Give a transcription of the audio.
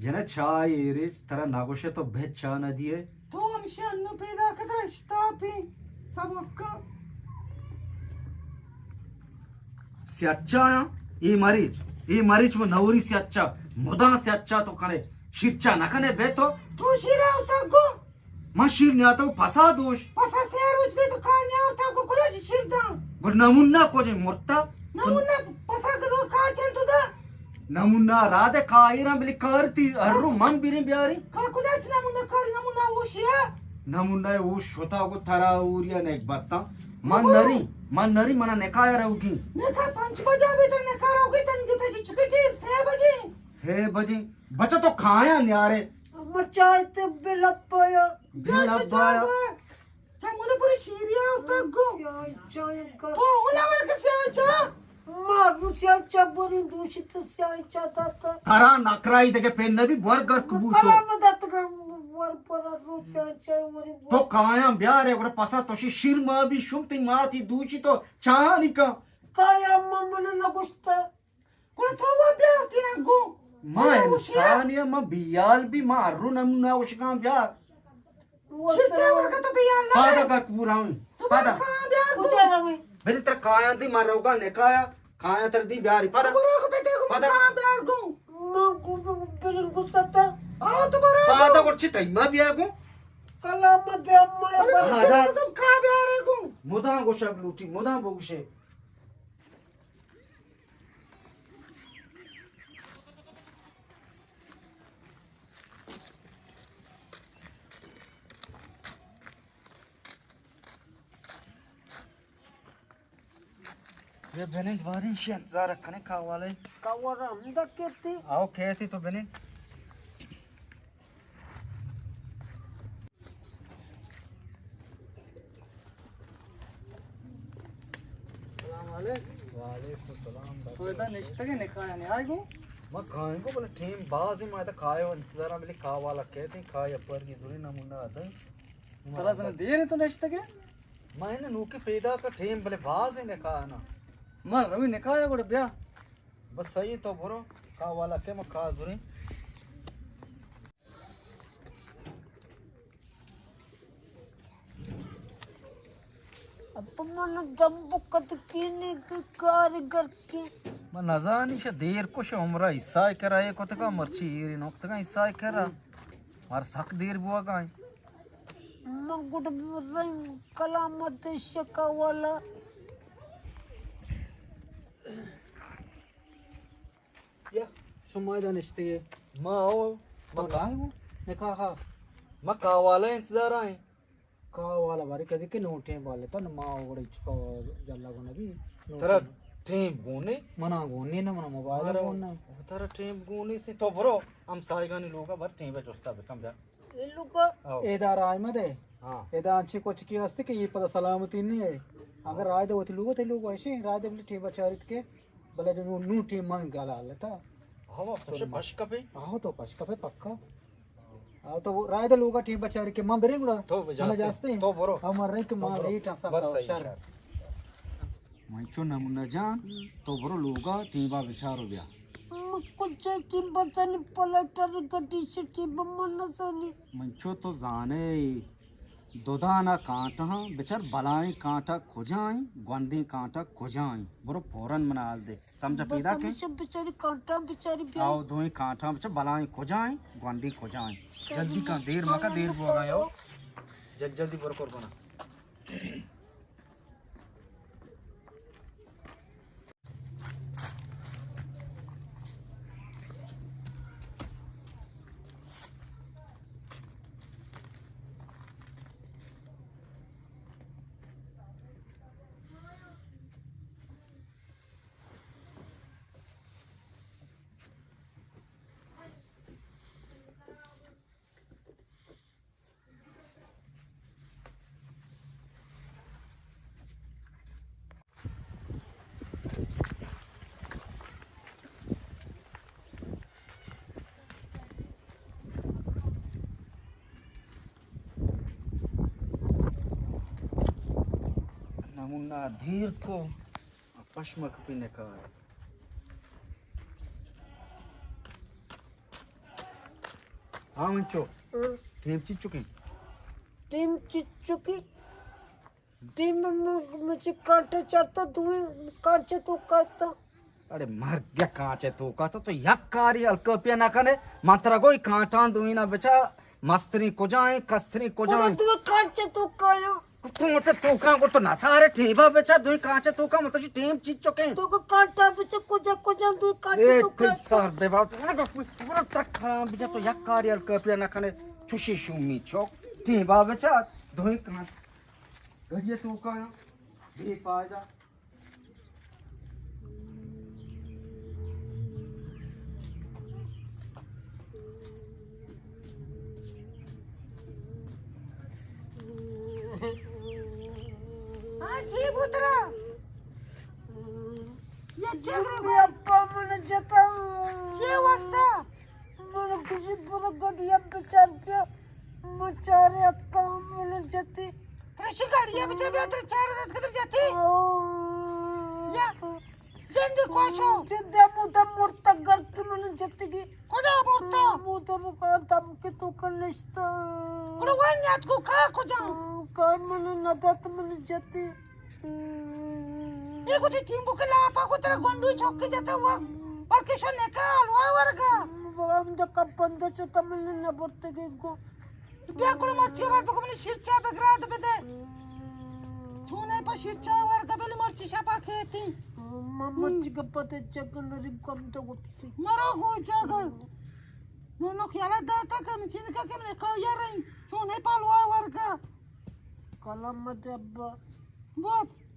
جنہ چاہ ایریچ، ترا نگوشے تو بہ چاہ نہ دیئے۔ تو ہمشی انو پیدا کترا اشتاپی سبکا۔ سیاچا، اے مریچ، اے مریچ من نوری سیاچا، مدام سیاچا تو کنے، شیرچا نہ کنے بہ تو۔ تو شیر آورتا گو۔ من شیر نیاتو پسا دوش۔ پسا سہ روچ بہ تو کا نیاورتا گو کجا چی شیر داں؟ گڑ نمونہ کجے مرتا؟ نمونہ پسا کرو کا چن تو دا؟ نمونہ را دے کائراں بلی کارتی ہر رو من بیریں بیاری۔ کا کجا چی نمونہ کاری نمونہ ہوشیا؟ نمونہ ہوش شتا گو ترا اوریا نیک بتا۔ من نری، من نری منا نکایا روگی۔ نکا پنچ بجا بہ تو نکا روگی تن گتا چی چکٹی سے بجے۔ سے بجے۔ بچہ تو کھایا نیارے۔ مرچائی تے بے لبایا۔ بے لبایا۔ چمودہ پوری شیری آورتا گو۔ سیاہی چاہ گا۔ تو اونا ورکہ سیاہی چاہ۔ ما رو سیاہی چاہ بوری دوشی تو سیاہی چاہ داتا۔ ترا نکرائی دگہ پین نبی بور گر کبوتو۔ کلام دات گا ور پر رو سیاہی چاہ وری بور۔ تو کایاں بیارے گڑا پسا توشی شیر ما بی شم تی ماتی دوشی تو چاہانی کا۔ کایا ما من نگوشتا۔ گڑا تو وا بیار تینا گو۔ ما انسانی، ما بیال بی، ما ہر رو نمونہ وشکاں بیار۔ شیر چا ورگا تو بیال نہ پادا۔ کا پورا ہوں۔ تو پادا۔ کہاں بیار گو؟ کجا روی؟ بری تر کایاں دی، ما روگا نکایا، کایاں تر دی بیاری۔ پادا۔ برو کو پتے کو پادا۔ کہاں بیار گو؟ ما گو بلن گو ستا۔ آو تو برو۔ پادا گڑ چی تئی ما بیا گو؟ کلام دے اما۔ پادا۔ کہاں بیار گو؟ مدام گوشا لوٹی، مدام بگوشے۔ یہ بنند وارین شی انتظار کنے کاوالے۔ کاوال ہم دکتی۔ آو کہتی تو بنند۔ السلام علیکم۔ وعلیکم السلام۔ تو ادا نشتگے نکایا نہیں آئے گو؟ ما کائیں گو بلے ٹیم باز ما ادا کایو انتظار بلے کا والا کہتے ہیں کایا پر کی زوری نمونہ آتا ہے۔ ترا زن دیر تو نشتگے؟ ما ان نوکی پیدا کا ٹیم بلے باز نکایا نا۔ ما روی نکایا گوڑا بیا۔ بس صحیح تو برو کا والا کہ ما کا زوری۔ اب من دمب کت کینے کہ کارگر کے۔ من نزانی شہ دیر کش عمرہ عیسائی کرا اے کتگا مرچی ایری نوکتگا عیسائی کرا۔ مار سک دیر بوگا ایں۔ من گڈ رنگ کلامت شکا والا۔ یا شما ادا نشتگے؟ ما او، تو ما کا-، لائے ہو؟ نکاح۔ ما کاوالا انتظار آئیں۔ کاوالا بارے کدی کہ نو ٹیم والے تو ما او گڑے چکا جلا گو نبی۔ نو ترا ٹیم۔ ٹیم گونے؟ منا گونے نہ، منا موبائل مارا گونے۔ ترا ٹیم گونے سے تو برو، ہم سائیگانی لوگا بر ٹیم جستا بکم جا۔ اے لوگا؟ او۔ ادا رائے مدے۔ ہاں۔ ادا انچی کچھ کی ہستے کہ یہ پتہ سلامتی نہیں ہے۔ اگر رائے دے وتی لوگا تے لوگا ایشے رائے دے بلے ٹیم بچاریت کے۔ بلے نو، نو ٹیم من گالا لتا۔ آہو، تو پش کپے؟ آہو، تو پش کپے پکا۔ آ، تو رائے دے لوگا ٹیم بچاری کہ من برے گڑا۔ تو بجاستے۔ تو برو۔ ہم رہے کہ تو ما برو۔ لیٹ آسا بس صحیح شر۔ شر۔ من چو نمونہ جان، تو برو لوگا ٹیم با بچارو بیا۔ من کجا ٹیم بچانی پلٹر گڈی شٹی بمن نسانی۔ من چو تو زانے۔ دودانا کانٹاں بچار بلائیں کانٹا کجا ایں، گونڈیں کانٹا کجا ایں؟ برو فوراً منا حال دے۔ سمجھا پیدا کن؟ ہمیشہ بچاری کانٹاں بچاری بیا۔ آو دوئیں کانٹاں بچار بلائیں کجا ایں، گونڈیں کجا ایں؟ جلدی کن، دیر مکا، دیر بوگا یو۔ جل-، جلدی برو قربانا۔ نمونہ دیر کو پشمک پی نکار۔ ہاں منچو۔ ہاں۔ ٹیم چی چکیں؟ ٹیم چی چکی؟ ٹیم م-، مچی کانٹے چارتا، دوئیں کانچے توکا اتاں۔ اڑے مرگ، کانچے توکا اتاں، تو یک کاری الکاپیا نہ کنے۔ من ترا گوئی کانٹاں دوئینا بچار، مستریں کجائیں، کستریں کجائیں؟ دوئیں کانچے توکا آیاں۔ تو مچے توکاں کو تو نسارے ٹیبا بچار، دوئیں کانچے توکا، مطلب ٹیم چی چکیں؟ تو کو کانٹا بچار کجا کجا دوئیں کانچے اے توکا تئی اتاں۔ سر بے بات، ترا کھرام بجا، تو یک کاری الکاپیا نہ کنے، چوشی شومی چوک، ٹیبا بچار، دوئیں کانچے گڑی توکا آیاں، بے پائدہ۔ ہاں، چی بوترا؟ یہ چگرے بے اپا من جتا۔ چی واسطہ؟ من کسی پر گڈیا بچار پیا، مچارے اتکا من جتی۔ رشی گڈیا بچار پیا، تر چار دت قدر جتی۔ او۔ یا، جندی کوشو۔ جندی مودا مرتا گر کی من جتگی۔ کجا مرتا؟ مودا بکا دم کی تو کنشتا۔ کڑو وان یاد کو کا کجا؟ کا من ندت من جتی۔ اے گوتی ٹیمبو کے لاپا کو ترا گونڈو چوکی جتا ہوا، بلکہ شو نکال وا ورگا۔ ہم دکا بند چو تمن نہ برتے گے گو۔ بیا کڑو مرچی بات بگو منی شیرچا بگراد بدے۔ چونے پا شیرچا ورگا بلی مرچی شپا کھیتی۔ ما مرچی گپا تے چکن ری گم تو گپسی۔ مرو گو جاگا۔ نونو خیالا داتا کہ من چین کا کہ من کو یار رہی۔ چونے پا لوا ورگا۔ کلام دے ابا۔ بوت۔